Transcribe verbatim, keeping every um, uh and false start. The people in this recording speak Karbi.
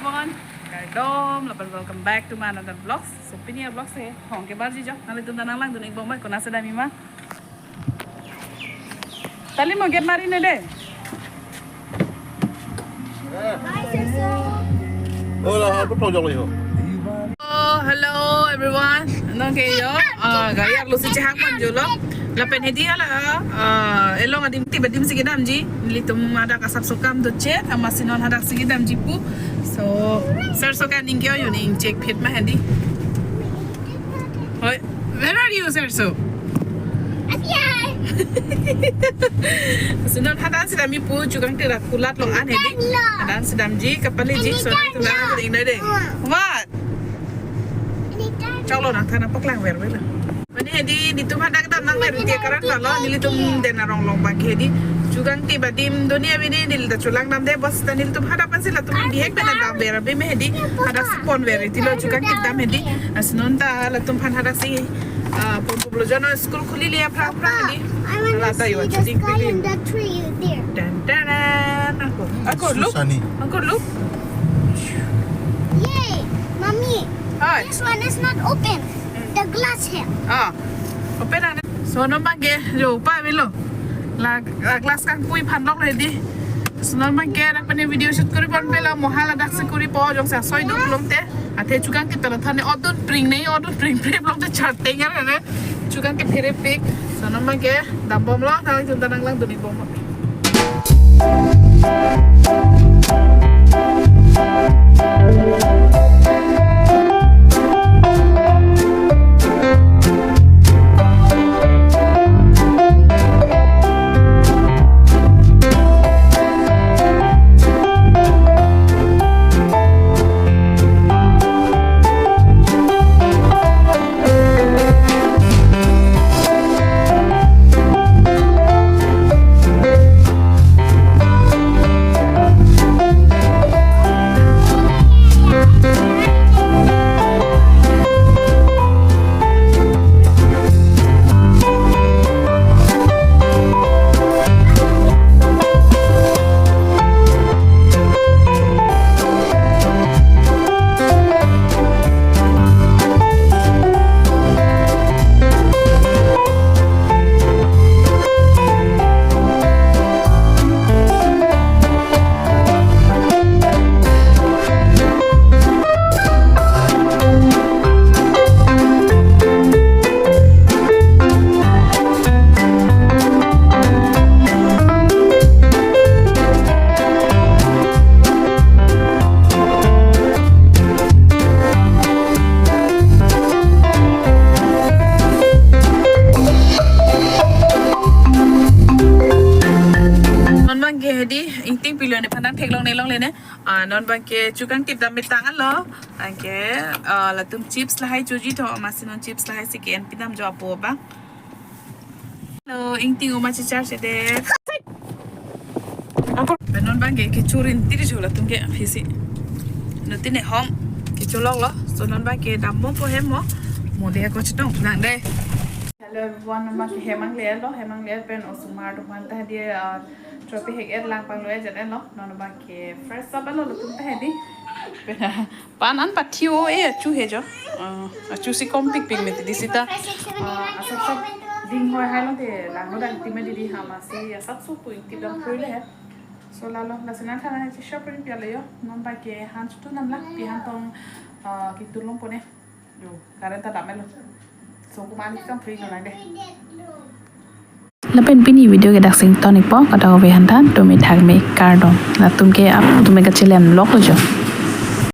Everyone, kardom, lapen welcome back to my another vlogs. So, pini a-vlogs he, hong ke barji jo, nanglitum ta nanglangdun-ik bom mai, konat si damji ma. Tali mo gate mari ne de. Hola, apa pelajaran lo? Oh, hello everyone. Nonke jo, ah, gari arlo si chehang pon jo lo. Lapen hedi hala, ah, elong adim tip adim si kedamji. Nelitum hadak asapso akam dochot, amatsi non hadak si kedamji pu. So, Serso ke aning ke-o, yo ning chek phit ma hedi. Hoi, where are you, Serso? Si non hadak si damji pu, chukangtip ra kulat long an hedi. Hadak si damji, kapali ji, so nangtum nanglangdun-ik nang de. What? Choklo nangthan nangpaklang ver ver lo. Mane hedi nelitum hadak dam nangver te karan ma lo, nelitum den arong along abang ke hedi. Chukangtip adim do-an abang neli ta cholang dam de, bos ta nelitum hadak pensi latum bihek pen dam ver abang me hedi. Hadak si pon ver ti lo chukangtip dam hedi. Lasi non ta latum aphan hadak si, ah, pon pulo jo, non school khuli le aphrang aphrang hedi. I want to see the sky and the tree there. Dan dan dan. Ako, ako, look. Ako, look. Yay, mommy. Hi. This one is not open. The glass here. Ah, open ang. So non abang ke jo pa avelo. La, la glass kangpui aphan lok hedi. So non abang ke dak pen video shoot kori pon avelo, mo hala dak si kori po jongsi asoi do pulote. Athe chukangtip ta than ne odun pring ne, odun pring pring pulote charteng ar ne. Chukangtip pherepik. So non abang ke dam bom lo, nanglitum ta nanglangdun-ik bom. Non abang ke hedi, ingting pilo ne pandang theklong ne longle ne. Ah, non abang ke chukangtip dam metang alo. Anke, ah, latum chips lahai choji tho, amatsi non chips lahai si ke-en pidam jo apo abang. Hello, ingting oma chichar si de. Ako, non abang ke kechorin tiri jo latum ke phisi. Nutin ne hom kecholok lo. So non abang ke dam bom po hem mo. Mo de ako chetong nang de. Hello everyone, non abang ke hem angle lo, hem angle pen osomar atum aphan ta hedi, ah, trophy hek et lang panglo et jan lo. Non abang ke fresh up lo latum ta hedi. Pen pan an pathi o e achu he jo. Ah, achu si kom pik pik meti di sita. Ah, asap sap ding hoi hai lo te lang lo dang ti me di di ha amatsi asapso pu ingtip dam phui le he. So lalo lasi nangthan nang chishop ring pia le jo. Non abang ke han chutu nam lak pi han tong, ah, kitur long po ne. Jo, current ta dam lo. So komat ni kam free lo nang de. Lapen pini video ke dak si ington-ik po, kadokave aphan ta, dome thakme kardom. Latum ke ap, dome kachelem lok lo jo.